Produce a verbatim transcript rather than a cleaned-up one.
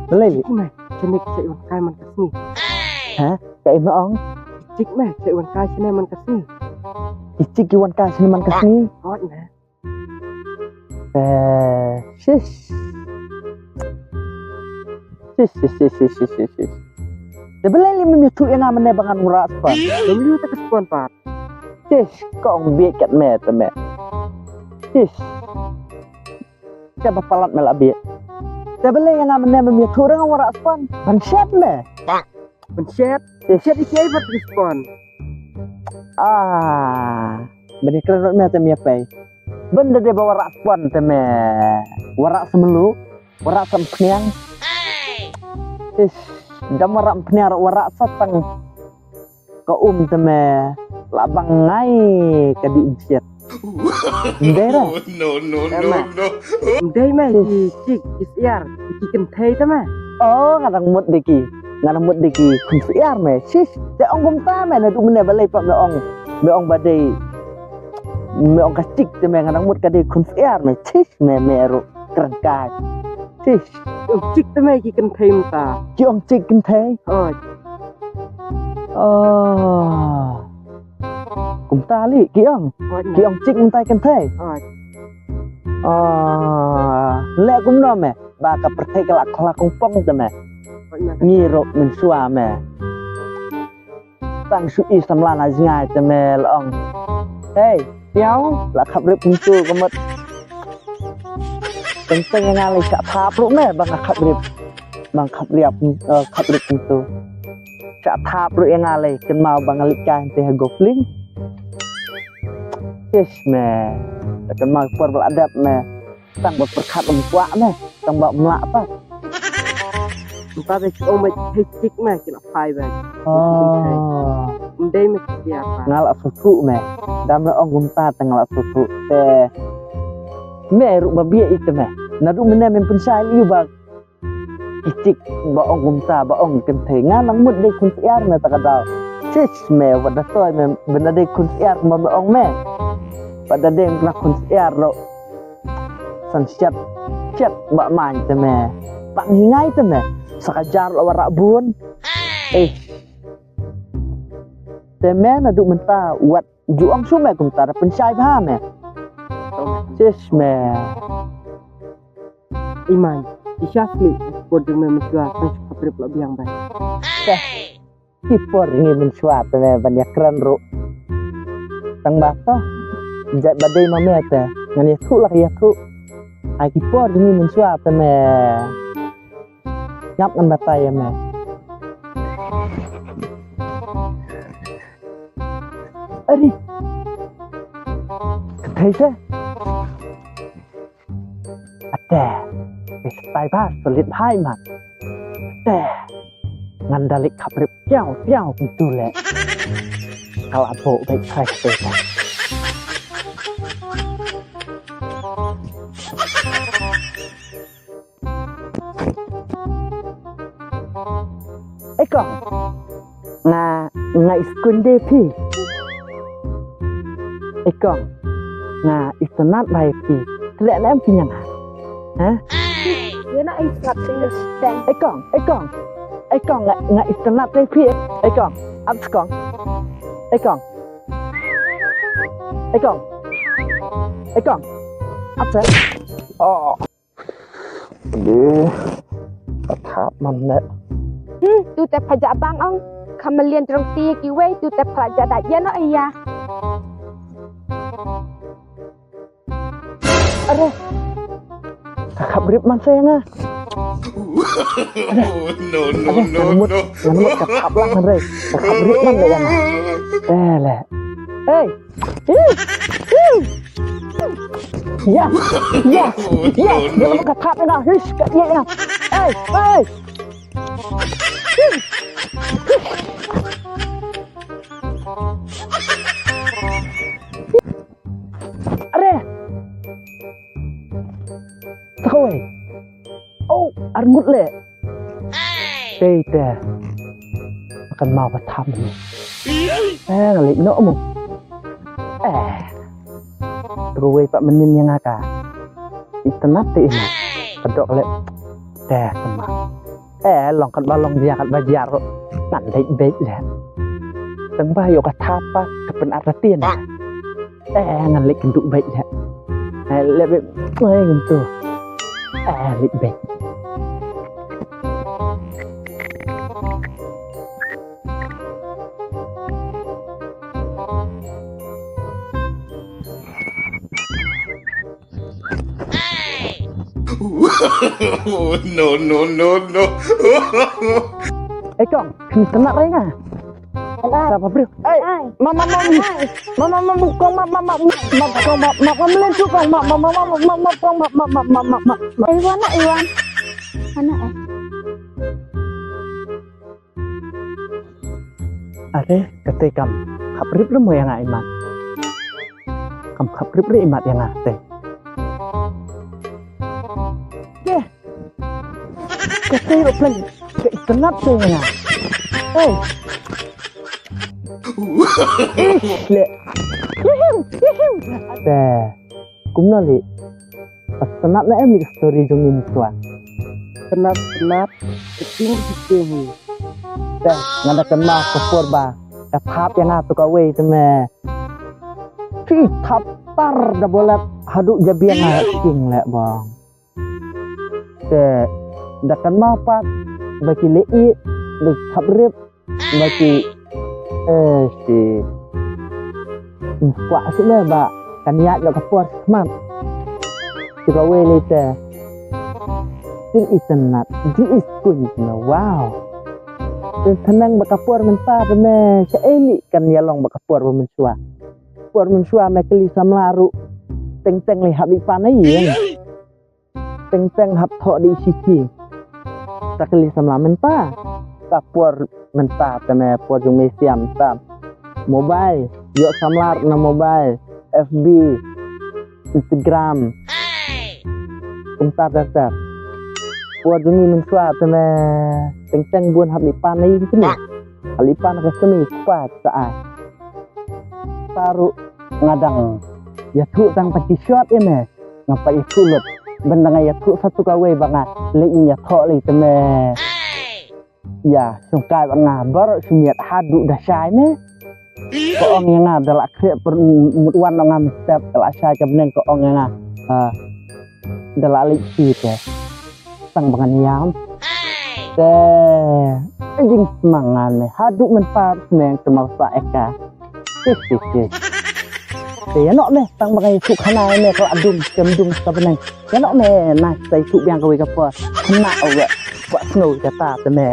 Balei li? Ki me, shane ki shait wan kai man ka sngi. Ha? Kaei me ong? Ki chik me, shait wan kai shane man ka sngi. Ki chik ki wan kai shane man ka sngi. Hooid me. Eh, shish. Shish, shish, shish. Te balei li mem ïathuh ïa nga mynne ba ngan wanrah spon? Mem ïoh te ka spon pat. Shish, kong bieit kat me te me. Shish. Te ba palat me la bieit. Te balei ïa nga mynne mem ïathuh re nga wanrah spon? Ban shet me. Ban shet? Shish. Shet ïa kiei pat ka spon? Ah, ban ïakren ruh me te me ïa pei. Ban da dei ba wanrah spon te me. Wanrah sa mluh, wanrah sa umphniang. Ish, dam wanrah umphniang ruh wanrah sa tang ka um te me. La bang ngai ka dih bshet. Ym dei re? No, no, no, no. Ym dei me, ki chik, ki syiar, ki kynthei te me. Oh, nga dang mut dei ki. Nga dang mut dei ki khun syiar me. Shish, te ong kumta me, naduh mynne balei pat me ong. Me ong ba dei. Me ong ka chik te me, nga dang mut ka dei khun syiar me. Shish, me, me ruh kren kai. Shish. Ong chik te me ki kynthei mynta. Ki ong chik kynthei? Hooid. Oh. Kumta li ki ong. Hooid. Ki ong chik mynta kynthei. Hooid. Oh. Leh kumno me? Ba ka pyrthei ka la khla kongpong te me. Hooid me. Ngi ruh mynshuwa me. Tang shu i samla na jngai te me la ong. Hei, piaw, la khap rip kumtu ka mut. Teng teng ïa nga lei sha thap ruh me ba nga khap rip. Ba nga khap rip, eh, khap rip kumtu. Sha thap ruh ïa nga lei kynmaw ba nga leit kai hangtei ha Gopling. Ish me. Te kynmaw por ba la dep me. Tang ba pyrkhat ym kwah me, tang ba ym lah pat. Mynta te ki ong me ki chik me ki la phai bad. Oh. Ym dei me ki ïa pat. Nga la sngewthuh me. Da me ong kumta te nga la sngewthuh. Te me ruh ba bieit ïa te me. Naduh mynne mem pynshai ïa u ba ki chik ba ong kumta ba ong kynthei. Nga nang mut dei khun syiar me ta ka daw. Shish me, wat da toi me, ba na dei khun syiar kumba me ong me. Wat da dei me khun syiar ruh. San shet, shet ba main te me. Pang hi ngai te me. Sa ka jar la wanrah bun. Eh. Te me naduh mynta wat ju ong shuh me kumta da pynshai bha me. Shish me. Iman, isha sli, por jong me mynshuwa, tang shu khap rip la biang ba. Te. Ki por ngi mynshuwa te me ban ïakren ruh. Tang ba to. Jait ba dei ma me te. Ngan ïathuh la ka ïathuh. Ai ki por ngi mynshuwa te me. Ngap ngan batai ïa me. Ari. Ka thei te. Ate, phi stai ba sulit hai mat. Ate, ngan da leit khap rip tiaw tiaw kumtu leh. Ka la buh beit kai te. Eh kong, nga, nga iskun de phi. Eh kong, nga itynnat bha ïa phi. Khleh ne em phi ïa nga? Ha? Ïa na itynnat de. Eh kong, eh kong. Eh kong, nga, nga itynnat de phi. Eh kong, ap kong. Eh kong. Eh kong. Eh kong. Ap sa. Oh. Deh, ka thap man ne. Hmm, tu te pha ja bang ong. Ka mlien jrong ti kiwei, tu te pha ja da ïa no ïa. Are. Ka khap rip man sa ïa nga. Are. No, no, are, no, ngan mut, no. Ngan mut ka thap lang man re. Ka khap rip man ïa nga. Eh, le. Hey. Yes, yes, yes. Dia ka thap ina, hish, ka ia ina. Hey, hey. Are. Takoi. Oh, arngut le. Tei te. Akan mau ka tham ni. Eh, ngali no mo. Eh. Terus wei pak menin yang aka. Itanat te ina. Kedok le. Teh, teman. Eh, long katba long jia katba jia ruh. Ngan leit beit leh. Tang ba ïoh ka thaw pat ka pynat ka tien. Eh, ngan leit kynduh beit leh. Eh, leh beit. Eh, ngan tu. Eh, leit beit. No, no, no, no. Eh, kong, kini kena ring ah. Kena. Siapa bro? Eh, ai. Mama, mama, mama, mama, kong, mama, mama, mama, kong, mama, mama, mama, kong, mama, mama, mama, kong, mama, mama, mama, mama. Eh, Iwan, eh, Iwan. Mana eh? Are, kata kam khap rip rem ïa nga imat. Kam khap rip rem imat ïa nga te. Ke. Kata ro plan ke itynnat te ïa nga. Hey. Ish, le. Yuhu, yuhu. Te. Kumno li? Itynnat na em li ka story jong ngi mynta? Itynnat, itynnat. Keting keting hi. Te, nga da kynmaw ka por ba ka thap ïa nga tu kawei te me. Phi thap tar da bolet haduh jabieng ha king leh bong. Te, da kynmaw pat ba ki leh ïeit, ba ki thap rip, ba ki, eh, shi. Kwah shi leh ba kan ïaid noh ka por shi khmat. Shi kawei lei te. Jin itynnat, jin iskuñ na, wow. Te thnang ba ka por mynta te me, shaei lei kan ïalong ba ka por ba mynshuwa. Por mynshuwa me kylli samla ruh. Teng teng lei hap leit pan ïing. Teng teng hap thoh da i shithi. Te kylli samla mynta. Ka por mynta te me por jong me siam tam. Mobile, ïoh samla na mobile, F B, Instagram. Kumta ter ter. Por jong ngi mynshuwa te me teng teng bun hap leit pan ïing te me. Hap leit pan ka semi pa sa ai. Taru ngadang. Ïathuh tang pa ki shot ïa me. Nga pa ïathuh lut. Bynda nga ïathuh sa tu kawei ba nga leh ïing ïathoh lei te me. Ïa, shong kai ba nga baroh shi miet haduh da shai me. Ka ong ïa nga da la khreh per mut wan nga mynstep da la shai ka bneng ka ong ïa nga. Ah, da la leit shi te. Tang ba ngan ïam. Te, jing smang ngan me. Haduh mynta sneng te mau sa eka. Tis, tis, tis. Te ïa noh me, tang ba ngan ïa suk khana ïa me ka la dum, kem dum sa bneng. Ïa noh me, na sa ïa suk biang kawei ka por. Khana awe, kwah sngew kata te me.